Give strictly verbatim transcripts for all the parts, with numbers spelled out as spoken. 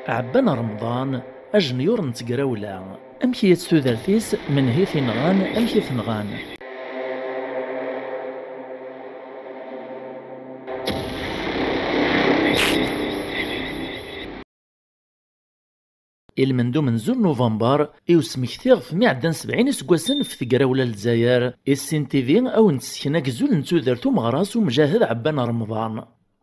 Ɛebban Remḍan, ajenyur n tegrawla. Amek i yett tudert-is, menhi t-inɣan, amek i t-nɣan? I lmend umenzu n Nuvember, i usmekti ɣef mi ɛeddan sebɛin iseggasen ɣef tegrawla n Lezzayer, i Sin T V a wen-d-tesken agzul n tudert umeɣras umjahed Ɛebban Remḍan.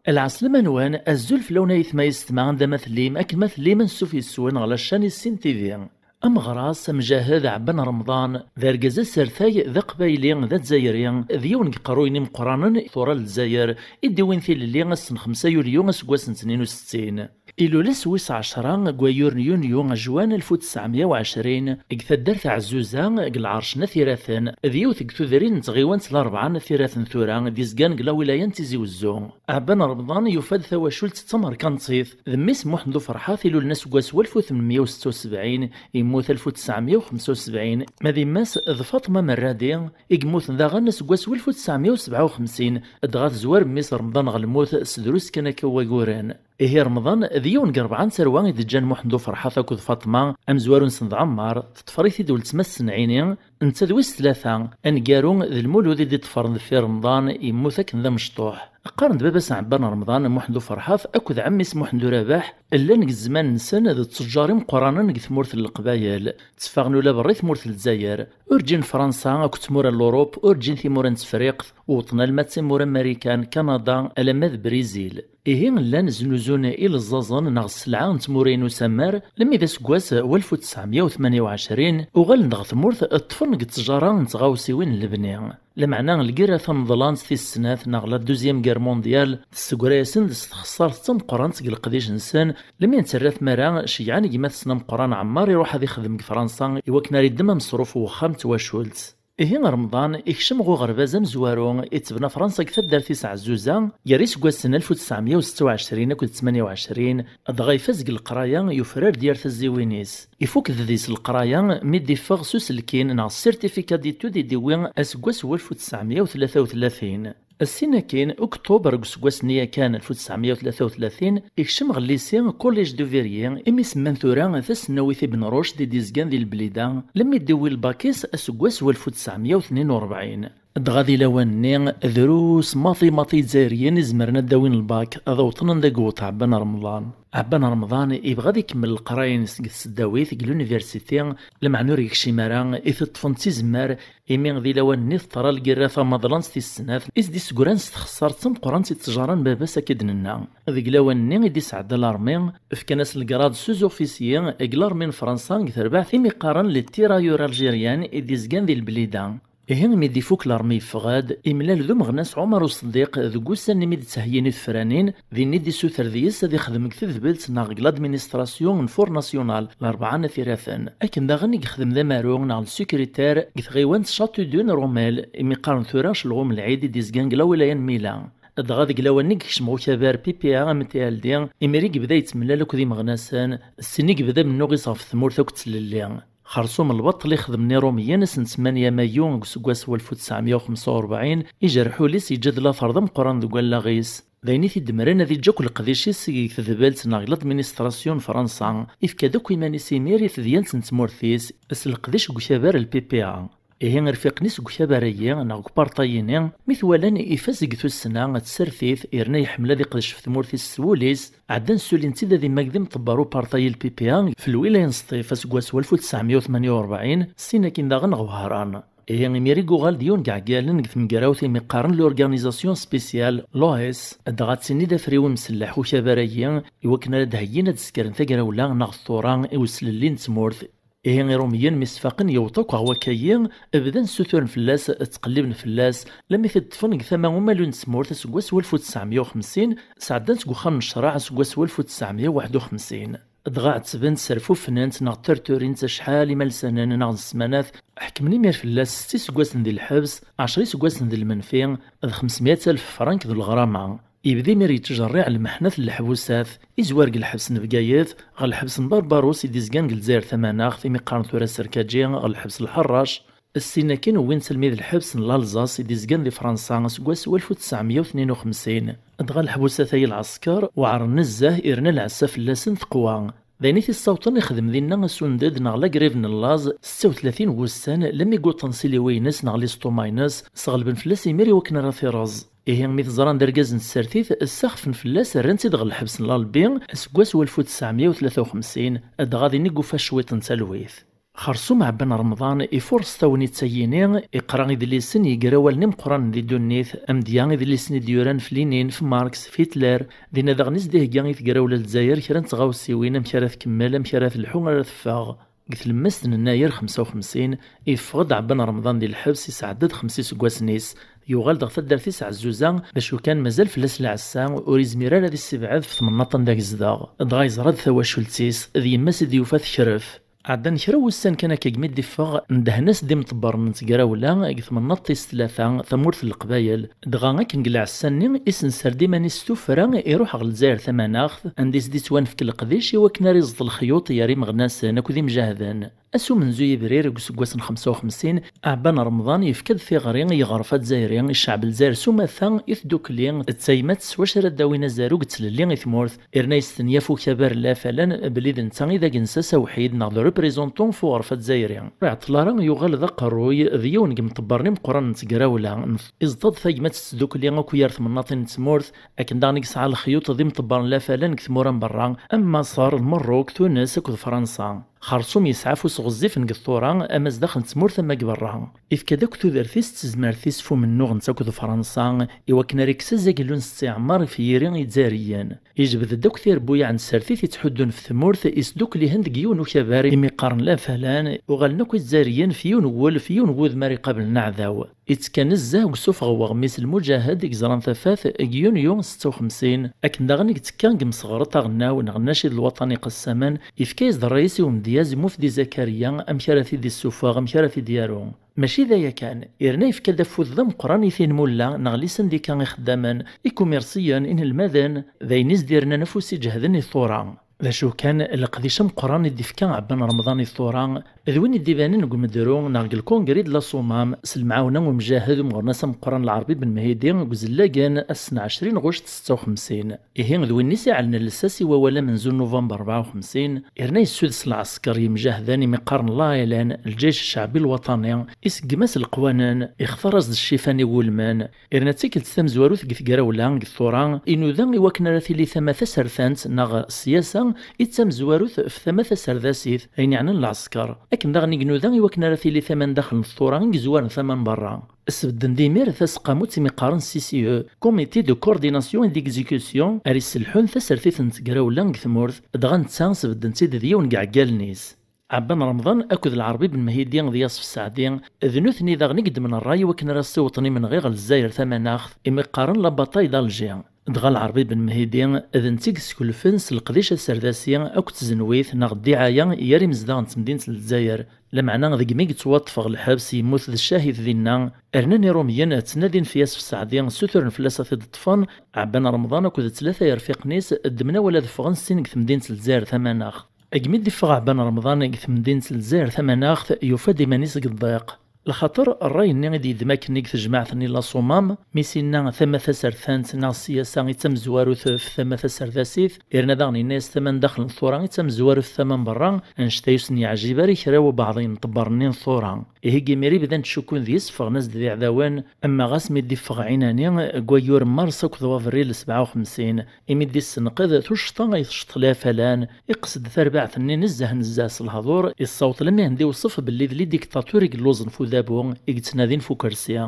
Lɛeslama-nwen, azul fell-awen ay aytma yessetma, anda ma tellim, akken ma tellim, ansuf yes-wen ɣer la chaîne Issin T V. Ameɣras, amjahed Ɛebban Remḍan, d argaz asertay, d aqbayli, d azzayri, d yiwen deg iqerruyen imeqqranen i tura n Lezzayer, i d-iwin tilelli ass n xemsa yulyu aseggas n tnin u settin. Ilul ass wis ɛecra deg wayyur n yunyu ajwan alef u tesɛemya u ɛecrin deg taddart Ɛezzuza deg lɛerc n At Iraten, d yiwet deg tudrin n tɣiwant Larebɛa n At Iraten tura d-izgan deg lawilaya n Tizi Wezzu. Ɛebban Remḍan yufa-d tawacult d tamerkantit, d mmi-s Muḥend Uferḥat ilulen aseggas walef u tmenmya u setta u sebɛin, yemmut alef u tesɛemya u xemsa u sebɛin, ma d yemma-s d Faṭma Merradi, i yemmuten daɣen aseggas walef u tesɛemya u sebɛa u xemsin, dɣa tezwar mmi-s Remḍan ɣer lmut s drus kan akka n wayyuren. Ihi Remḍan d yiwen deg rebɛa n tarwa i d-ǧǧan Muḥend Uferḥat akked Faṭma, amezwaru-nsen d Ɛemmar, teṭṭfer-it-id weltma-s n Ɛini, netta d wis tlata, aneggaru d Lmulud i d-iṭṭfren deffir Remḍan, yemmut akken d amecṭuḥ. Qqaren-d baba-s Ɛebban Remḍan, Muḥend Uferḥat, akked ɛemmi-s Muḥend Urabaḥ, llan deg zzman-nsen d ttejjar imeqqranen deg tmurt n Leqbayel. Tteffaɣen ula berra i tmurt n Lezzayer. Ur ǧǧin Fransa akked tmura n Lurup, ur ǧǧin timura n Tefriqt, wwḍen alma d timura n Marikan, Kanada, alamma d Brizil. Ihi llan znuzun ileẓẓaẓen neɣ sselɛa n tmura n usammar, lemmi d aseggas walef u tesɛemya u tmanya u ɛecrin, uɣalen-d ɣer tmurt, ṭṭfen deg ttjara n tɣawsiwin n lebni. Lameɛna lgirra tameḍlant tis snat neɣ la deuxième guerre mondiale tessegra-yasen-d s txeṣṣart d tameqqrant deg leqdic-nsen, lemmi netterra tmara ceyyɛen gma-tsen ameqqran Ɛemmar iruḥ ad ixdem deg Fransa i wakken ara iddem ameṣruf n wexxam n twacult. Ihi Remḍan ikcem ɣer uɣerbaz amezwaru i tebna Fransa deg taddart-is Ɛezzuza, gar iseggasen alef u tesɛemya u setta u ɛecrin akked tmanya u ɛecrin, dɣa ifaz deg leqraya, yufrar-d yir tazziwin-is. Ifuk deg-s leqraya mi d-iffeɣ s uselkin neɣ certificat d'études i d-iwwi aseggas walef u tesɛemya u tlata u tlatin. Ssin akkin, Uktuber deg useggas-nni yakan alef u tesɛemya u tlata u tlatin, ikcem ɣer lycée Collège de Verrier, imi semman tura tasennawit Ibn Rucd i d-izgan di Leblida, lemmi d-iwwi lbak-is aseggas walef u tesɛemya u tnin u rebɛin. Dɣa di lawan-nni, drus maṭi maṭi izzayriyen i zemren ad d-awin lbak, ad awṭen anda i yewweḍ Ɛebban Remḍan. Ɛebban Remḍan ibɣa ad ikemmel leqraya-ines deg tesdawit, deg l'université, lameɛna ur yekcim ara, i t-ṭṭfen d tizemmar, imi di lawan-nni teḍra lgirra tamaḍlant tis snat, i s-d-isegran s txeṣṣart d tameqqrant i ttjara n baba-s akka i d-nenna. Deg lawan-nni i d-isɛedda larmi, fkan-as lgrad sous-officier deg larmi n Fransa deg terbaɛt imi qqaren les tirailleurs algériens i d-izgan di Leblida. Ihi, mi d-ifuk larmi yeffeɣ-d, imlal d umeɣnas Ɛumar Uṣeddiq deg wussan-nni mi d-ttheyyin i tefranin, din i d-issuter deg-s ad ixdem deg tedbelt neɣ deg l'administration n Four National, Larebɛa n At Iraten. Akken daɣen i yexdem d amaru neɣ d secrétaire deg tɣiwant Châteaudun Roumel, imi qqaren tura Celɣum Lɛid i d-izgan deg lawilaya n Mila. Dɣa deg lawan-nni i yekcem ɣer ukabar P P A M T L D, imir i yebda yettemlal akked imeɣnasen, ssin i yebda amennuɣ-is ɣef tmurt akked tlelli. Xersum lbaṭel ixedmen Iṛumiyen ass n tmanya mayu deg useggas walef u tesɛemya u xemsa u rebɛin, ijerreḥ ul-is, yeǧǧa-d later d ameqqran deg wallaɣ-is. D ayen i t-id-mmren ad iǧǧ akk leqdic-is deg tedbelt neɣ deg l'administration n Fransa, ifka-d akk iman-is imir i tedyant n tmurt-is, s leqdic deg ukabar n L P P A. Ihi irfiqen-is deg ukabar-agi neɣ deg uparṭay-ini, mi t-walan ifaz deg tussna d tsertit, yerna iḥemmel ad iqdec ɣef tmurt-is s wul-is, ɛeddan ssulin-t-id ad immag d imṭebber uparṭay L P P A f lwilaya n Sṭif aseggas walef u tesɛemya u tmenya u rebɛin, ssin akkin daɣen ɣer Wehran. Ihi imir i yuɣal d yiwen deg iɛeggalen deg tmegrawt imi qqaren l'organisation spéciale, l'O S, dɣa d tin i d afriw imselleḥ ukabar-agi, i wakken ara d-heyyin ad d-skren tagrawla neɣ tura i uslelli n tmurt. Ihi Iṛumiyen mi sfaqen yewweḍ akk ɣer wakkayi, bdan ssuturen fell-as, ttqelliben fell-as, lammi t-id-ṭṭfen deg tama umalu n tmurt aseggas walef u tesɛemya u xemsin, sɛeddan-t deg uxxam n ccreɛ aseggas walef u tesɛemya u waḥed u xemsin. Dɣa ɛettben-t, sserfufnen-t neɣ torturin-t acḥal imalsanen neɣ n ssmanat, ḥekmen imir fell-as setta iseggasen di lḥebs, ɛecra iseggasen di lmenfi, d xemsemya alef frank d leɣrama. Yebda imir yettjerriɛ lmeḥnat n leḥbusat, izwar deg lḥebs n Bgayet, ɣer lḥebs n Barbarus i d-izgan deg Lezzayer Tamaneɣt, imi qqaren tura Serkaǧi, ɣer lḥebs n Lḥerrac. Ssin akkin wwin-t almi d lḥebs n Lalẓas i d-izgan di Fransa aseggas walef u tesɛemya u tnin u xemsin. Dɣa leḥbusat-agi n lɛesker weɛren nezzeh, irna lɛessa fell-asen teqwa. D ayen i t-issawṭen ixdem dinna asunded neɣ lagrib n llaẓ, setta u tlatin n wussan, lammi yuṭen s iliwi-ines neɣ listuḍma-ines, sɣelben fell-as imir i wakken ara t-ireẓ. Ihi, mi t-ẓran d argaz n tsertit, ssexfen fell-as, rran-t-id ɣer lḥebs n Lalbi, aseggas n walef u tesɛemya u tlata u xemsin, dɣa din i yufa cwiṭ n talwit. Xersum Ɛebban Remḍan ifuṛes tagnit-agi-ni, iqra idlisen yegrawalen imeqqranen di ddunit, amedya idlisen i d-yuran f Linin, f Marx, f Hitler, dinna daɣen i s-d-ihegga i tegrawla n Lezzayer kra n tɣawsiwin, amek ara tkemmel, amek ara telḥu, ara teffeɣ. Deg tlemmast n Nnayer xemsa u xemsin, yeffeɣ-d Ɛebban Remḍan di lḥebs, isɛedda-d xemsa iseggasen-is, yuɣal-d ɣer taddart-is Ɛezzuza, d acu kan mazal fell-as lɛessa, ur izmir ara ad issibɛed f temnaḍt anda yezdeɣ. Dɣa yeẓra-d tawacult-is, d yemma-s i d-yufa tekref. Ɛeddan kra n wussan kan akka segmi d-iffeɣ, ndehen-as-d imeṭṭebbren n tegrawla deg temnaḍt tis tlata, tamurt n Leqbayel. Dɣa akken deg lɛessa-nni, isenser-d iman-is s tuffra, iruḥ ɣer Lezzayer Tamanaɣt, anda i s-d-ittwanefk leqdic i wakken ara iẓeṭ lexyuṭ gar imeɣnasen akked imjahden. Ass umenzu yebrir deg useggas n xemsa u xemsin, Ɛebban Remḍan yefka-d tiɣri i yiɣref azzayri, i ccɛeb n Lezzayer s umata, i tdukli d tayemmat s wacu ara d-awin azarug d tlelli i tmurt, irna yestenyaf ukabar n Lafalan belli d netta i d agensas awḥid neɣ d représentant f uɣref azzayri. Ur iɛeṭṭel ara yuɣal d aqerruy d yiwen deg yimṭebbren imeqqranen n tegrawla, iẓeṭṭ-d tagmat s tdukli akk gar temnaḍin n tmurt, akken daɣen i yesɛa lexyuṭ d imṭebbren n Lafalan deg tmura n berra, am Maṣer, Lmerruk, Tunes akked Fransa. Xersum yesɛa afus ɣezzifen deg ṭṭura, ama zdaxel n tmurt ama deg berra. Ifka-d akk tudert-is d tezmert-is f umennuɣ netta akked Fransa, i wakken ara yekkes azaglu n Setti Ɛmer f yiri Izzayriyen. Yejbed-d akk tirebbuyaɛ n tsertit yettḥuddun f tmurt, isdukkel-ihen deg yiwen ukabar imi qqaren Lafalan, uɣalen akk Izzayriyen f yiwen n wul, f yiwen n wudem ara iqablen aɛdaw. Ittekka nezzeh deg usufeɣ n weɣmis Lmuǧahed i yeẓran tafat deg yunyu setta u xemsin, akken daɣen i yettekka deg yimseɣret aɣelnaw neɣ Nnacid Lwaṭani Qassaman, yefka-yas-d ṛṛay-is i umedyaz i Mufdi Zakariya amek ara t-id-issufeɣ, amek ara t-id-yaru. Mačči d aya kan, yerna yefka-d afud d ameqqran i tinmula neɣ lisandika ixeddamen, ikumirṣiyen, inelmaden, d ayen i s-d-yernan afus iǧehden i tura. D acu kan, leqdic ameqqran i d-ifka Ɛebban Remḍan i tura, d win i d-ibanen deg umedru neɣ deg lkungri de la Sommam s lemɛawna n umjahed umeɣnas ameqqran Lɛerbi Ben Mhidi deg uzellagen ass n ɛecrin ɣuct setta u xemsin. Ihi d win i s-iɛelnen lsas i wawal amenzu n Nuvember rebɛa u xemsin, yerna yessudes lɛesker yemjahden imi qqaren l'A L N, Lǧayc Cceɛbi Lwaṭani, iseggem-as leqwanen, ixtar-as-d ccifan iwulmen, yerna d tikkelt tamezwarut deg tegrawla, deg tura, inuda i wakken ara tili tama tasertant neɣ ssyasa i d tamezwarut f tama taserdasit, ayen yeɛnan lɛesker. Akken daɣen i inuda i wakken ara tili tama n daxel n tura i yezwaren tama n berra. Sbedden-d imir taseqqamut imi qqaren C C E, Comité de Coordination et d'Exécution, ara iselḥun tasertit n tegrawla deg tmurt, dɣa netta sbedden-t-id d yiwen deg iɛeggalen-is. Ɛebban Remḍan akked Lɛerbi Ben Mhidi d Yasef Saɛdi, d nutni daɣen i yeddmen ṛṛay i wakken ara ssiwṭen imenɣi ɣer Lezzayer Tamanaɣt, imi qqaren la bataille d'Alger. Dɣa Lɛerbi Ben Mhidi, d netta i yeskulfen s leqdic aserdasi akked tzenwit neɣ ddiɛaya gar imezdaɣ n temdint n Lezzayer, lameɛna degmi yettwaṭṭef ɣer lḥebs, yemmut d ccahid dinna, rnan Iṛumyen ttnadin f Yasef Saɛdi, ssuturen fell-as ad t-id-ṭṭfen, Ɛebban Remḍan akked tlata yerfiqen-is ddmen awal ad ffɣen sin deg temdint n Lezzayer Tamanaɣt. Agmi d-iffeɣ Ɛebban Remḍan deg temdint n Lezzayer Tamanaɣt, yufa-d iman-is deg ḍḍiq. Lxaṭer, ṛṛay-nni i d-yeddem akkenni deg tejmaɛt-nni La Sommam, mi s-inna tama tasertant neɣ ssiyasa i d tamezwarut f tama taserdasit, yerna daɣen yenna-yas tama n daxel n tura i d tamezwarut f tama n berra, annect-a ur sen-yeɛjib ara i kra wabɛaḍ n yimṭebbren-nni n tura. Ihi deg imir i bdan ttcukkun deg-s, ffɣen-as-d d iɛdawen, ama ɣas mi d-iffeɣ ɛinani deg wayyur n mars akked wabril sebɛa u xemsin, imi d-issenqed tuccḍa ay tecceḍ Lafalan, iqsed tarbaɛt-nni nezzeh nezzeh s lehdur, issaweḍ lammi anda iwṣef belli d lidiktatur i yelluẓen f udabu, i yettnadin f ukersi.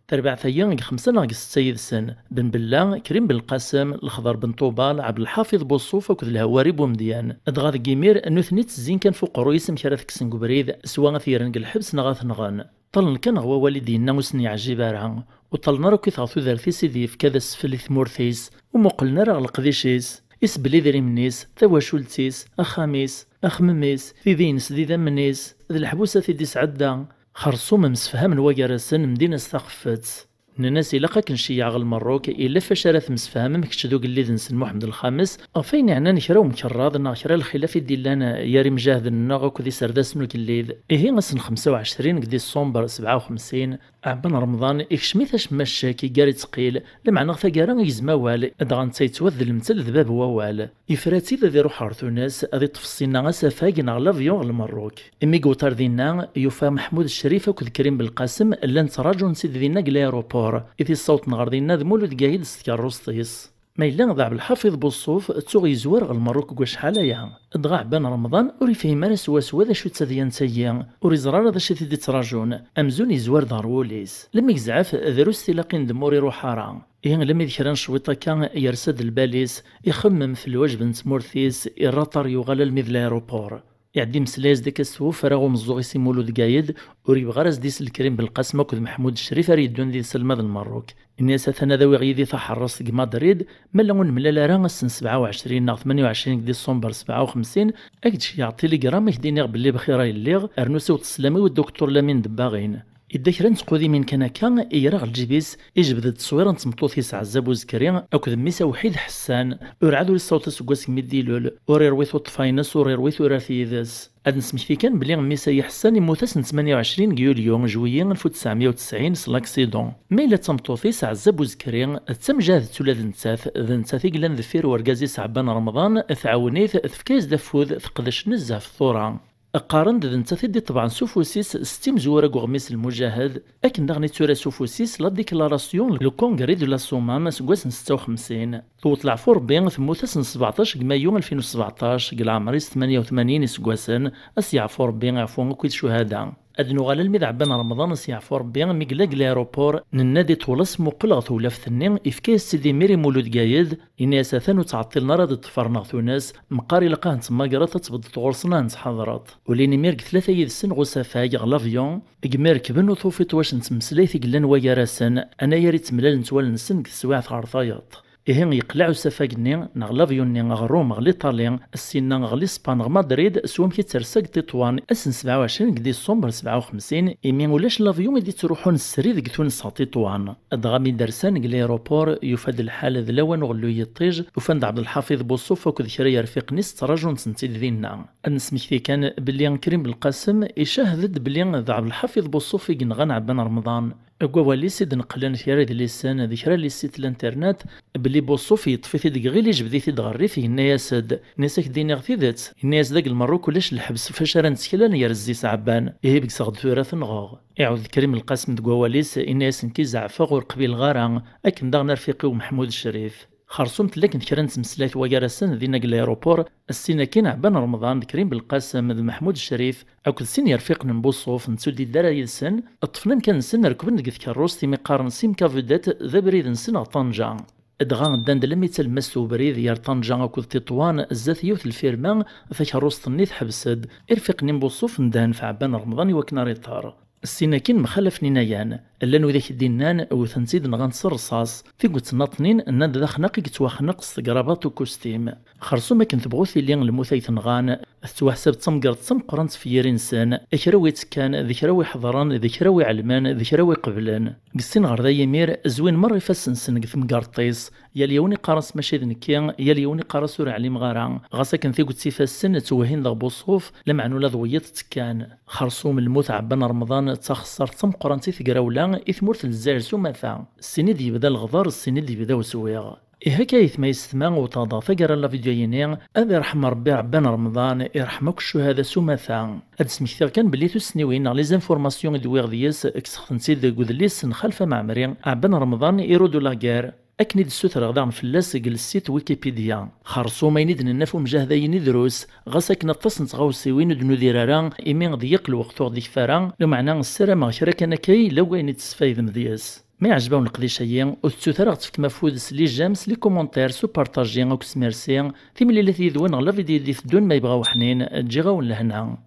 Tarbaɛt-agi deg xemsa neɣ deg setta yid-sen, Ben Bella, Krim Belqasem, Lexḍer Ben Ṭubal, Ɛebdelḥafiḍ Buṣṣuf akked Lhawari Bumedyan. Dɣa deg imir, nutni ttezzin kan f uqerruy-is amek ara t-kksen deg ubrid, swa ad t-yerren deg lḥebs neɣ ad t-nɣen. Ṭṭallen kan ɣer wawal i d-yenna ur sen-yeɛjib ara. Ur ṭṭallen ara akk-it ɣer tudert-is i d-yefka d asfel i tmurt-is, ur muqlen ara ɣer leqdic-is, isbel idrimen-is, tawacult-is, axxam-is, axemmem-is, tidi-ines d idammen-is, d leḥbus ad t-id-isɛedda. Xersum msefhamen wagar-asen, mdin-as taxeffet. Nnan-as ilaq ad k-nceyyeɛ ɣer Lmerruk, illa fac ara temsefhamem kečč d ugellid-nsen Muḥemmed Lxames, ɣef wayen yeɛnan kra umkerraḍ neɣ kra lxilaf i d-illan gar imjahden-nneɣ akked iserdasen n ugellid. Ihi ass n xemsa u ɛecrin deg diṣember sebɛa u xemsin, Ɛebban Remḍan ikcem-it acemma ccek, iggar ittqil, lameɛna ɣef taggara igzem awal, dɣa netta yettwat d lemtel d bab n wawal. Yefra-tt-id ad iruḥ ɣer Tunes, ad iṭṭef ssinna asafag neɣ l'avion ɣer Lmerruk. Imi yewweḍ ar dinna, yufa Meḥmud Ccrif akked Krim Belqasem llan ttraǧun-t-id dinna deg l'aéroport, i t-issawṭen ɣer dinna d Mulud Gayed s tkeṛṛust-is. Ma yella d Ɛebdelḥafiḍ Buṣṣuf, ttuɣ yezwar ɣer Lmerruk deg wacḥal aya. Dɣa Ɛebban Remḍan ur yefhim ara swaswa d acu d tadyant-agi, ur iẓri ara d acu i t-id-ittraǧun, amzun yezwar-d ɣer wul-is. Lemmi yezɛef, drus tilaqin d ma ur iruḥ ara. Ihi, lemmi d kra n cwiṭ akka, yersa-d lbal-is, ixemmem f lwajeb n tmurt-is, irra aṭar yuɣal almi d l'aéroport. Iɛedda imeslay-as-d akka s twefra umeẓẓuɣ-is i Mulud Gayed, ur yebɣi ara ad s-d-isel Krim Belqasem akked Meḥmud Ccrif ara yeddun did-s alma d Lmerruk. Ini-as atan ad awiɣ yid-i taḥerrast deg Madrid, ma la ur nemlal ara ass n sebɛa u ɛecrin neɣ tmenya u ɛecrin deg diṣember sebɛa u xemsin, ad k-d-ceyyɛeɣ tiligram, ad k-d-iniɣ belli bxir ay lliɣ, rnu siweḍ sslam-iw i Duktur Lamin Debbaɣin. Idda kra n tqudimin kan akka, iger ɣer lǧib-is, ijbed-d tteswira n tmeṭṭut-is Ɛezza Buzekri akked mmi-s awḥid Ḥessan. Urɛad ur issaweḍ aseggas segmi d-ilul, ur irwi tuṭṭfa-ines, ur irwi turart yid-s. Ad nesmekti kan belli mmi-s-ayi Ḥessan immut ass n tmenya u ɛecrin deg yulyu, juillet alef u tesɛemya u tesɛin, s l'accident. Ma yella d tameṭṭut-is Ɛezza Buzekri, d tamjahedt ula d nettat, d nettat i yellan deffir urgaz-is Ɛebban Remḍan, tɛawen-it, tefka-yas-d afud, teqdec nezzeh ɣef tura. Qqaren-d d nettat i d-iṭebɛen s ufus-is s timezwura deg uɣmis Lmujahed, akken daɣen i tura s ufus-is La Déclaration, Le Congrès de la Soummam, aseggas n setta u xemsin. Tewweḍ leɛfu Rebbi, temmut ass n sbeɛṭac deg mayu alfin u sbeɛṭac, deg leɛmer-is tmenya u tmanyin iseggasen, ad s-yeɛfu Rebbi, iɛfu akk i tcuhada. Ad nuɣal almi d Ɛebban Remḍan, ad s-yeɛfu Rebbi, mi yella deg l'aéroport, nenna-d i ṭṭwel-as muqel ɣer tewlaft-nni, ifka-yas-tt-id imir i Mulud Gayed, ini-as atan ur ttɛeṭṭilen ara ad d-ṭṭfaren ɣer Tunes, meqqar ilaq ad ten-temmagreḍ, ad tebded ɣur-sen ad ten-tḥadreḍ. Ulin imir deg tlata yid-sen ɣer usafag, ɣer l'avion, deg mi rekben ur tufiḍ wac n tmeslayt i yellan wa gar-asen, anayer i ttemlalent wallen-nsen deg teswiɛt ɣer tayeḍ. Ihi yeqleɛ usafag-nni, neɣ l'avion-nni, ɣer Rum, ɣer l'Italie, ssinna ɣer l'Espagne, ɣer Madrid, s wamek i tersa deg Tiṭwan, ass n sebɛa u ɛecrin deg diṣember sebɛa u xemsin, imi ulac l'avion i d-ittruḥun srid deg Tunes ɣer Tiṭwan. Dɣa mi d-rsan deg l'aéroport, yufa-d lḥal d lawan uɣelluy iṭij, ufan-d Ɛebdelḥafiḍ Buṣṣuf akked kra yerfiqen-is ttraǧun-tent-id dinna. Ad nesmekti kan belli Krim Belqasem icahhed-d belli d Ɛebdelḥafiḍ Buṣṣuf i yenɣan Ɛebban Remḍan. Deg wawal-is i d-neqlen kra idlisen d kra n les sites n l'internet, belli Buṣṣuf yeṭṭef-it-id deg iɣil, ijbed-it-id ɣer rrif, yenna-yas-d, nni-as ad k-d-iniɣ tidet, yenna-yas deg Lmerruk ulac lḥebs fac ara nettkel ad nger zzi-s Ɛebban, ihi begseɣ-d tura ad t-nɣeɣ. Iɛawed Krim Belqasem deg wawal-is, yenna-yas nekki zeɛfeɣ ur qbileɣ ara, akken daɣen arfiq-iw Meḥmud Ccrif. Xersum tella kan kra n tmeslayt wa gar-asen dinna deg l'aéroport, ssin akkin Ɛebban Remḍan d Krim Belqasem d Meḥmud Ccrif akked sin yerfiqen n Buṣṣuf, nettu-d-iddi ara yid-sen, ṭṭfen amkan-nsen, rekben deg tkeṛṛust imi qqaren Simka Vedette d abrid-nsen ɣer Ṭanja. Dɣa ddan-d lammi d talemmast ubrid gar Ṭanja akked Tiṭwan, zdat yiwet lfirma, takeṛṛust-nni teḥbes-d, irfiqen-nni n Buṣṣuf ndehen f Ɛebban Remḍan i wakken ara iṭer. Ssin akkin mxalafen inagan, llan widak i d-innan wten-tt-id nɣan-tt s rrṣaṣ, tiget nnaṭnin nnan-d d axnaq i yettwaxneq s tegrabaṭ ukustim. Xersum akken tebɣu tili lmut ay t-nɣan, tettwaḥsab d tamgerḍt tameqqrant f yiri-nsen, kra wi ttekkan, d kra wi ḥeḍren, d kra wi ɛelmen, d kra wi qeblen. Deg sin ɣer da yimir, zwin merra ifassen-nsen deg temgerḍt-is, yal yiwen iqqar-as mačči d nekki, yal yiwen iqqar-as ur ɛlimeɣ ara, ɣas akken tiget ifassen ttwehhin dɣ Buṣṣuf, lameɛna ula d wiyiḍ ttekkan. Xersum lmut Ɛebban Remḍan d taxessart tameqqrant i tegrawla, i tmurt n Lezzayer s umata. Ssin i d-yebda leɣder, ssin i d-yebda uswiɣ. Ihi akka ayetma yessetma, wteɣ-d ɣef taggara n la vidéo-yini, ad irḥem Rebbi Ɛebban Remḍan, irḥem akk ccuhada s umata. Ad d-smektiɣ kan belli tussniwin neɣ les informations i d-wwiɣ deg-s, kkseɣ-tent-id deg udlis n Xalfa Mɛemmri, Ɛebban Remḍan, héros de la guerre. Akken i d-ssutreɣ daɣen fell-as deg le site Wikipedia. Xersum ayen i d-nenna f umjahd-ayi-nni drus, ɣas akken aṭas n tɣawsiwin ur d-nudir ara, imi d yiq lweqt ur ɣ-d-ikfi ara, lameɛna ssarameɣ kra kan akka yella wayen i d-tesfaydem deg-s. Ma iɛjeb-awen leqdic-ayi, ur tettut ara ɣ-tefkem afud s les j'aime, s les commentaires, s upartaji akked s merci. Timlilit yid-wen ɣer la vidéo i d-iteddun ma yebɣa uḥnin, ǧǧiɣ-awen lehna.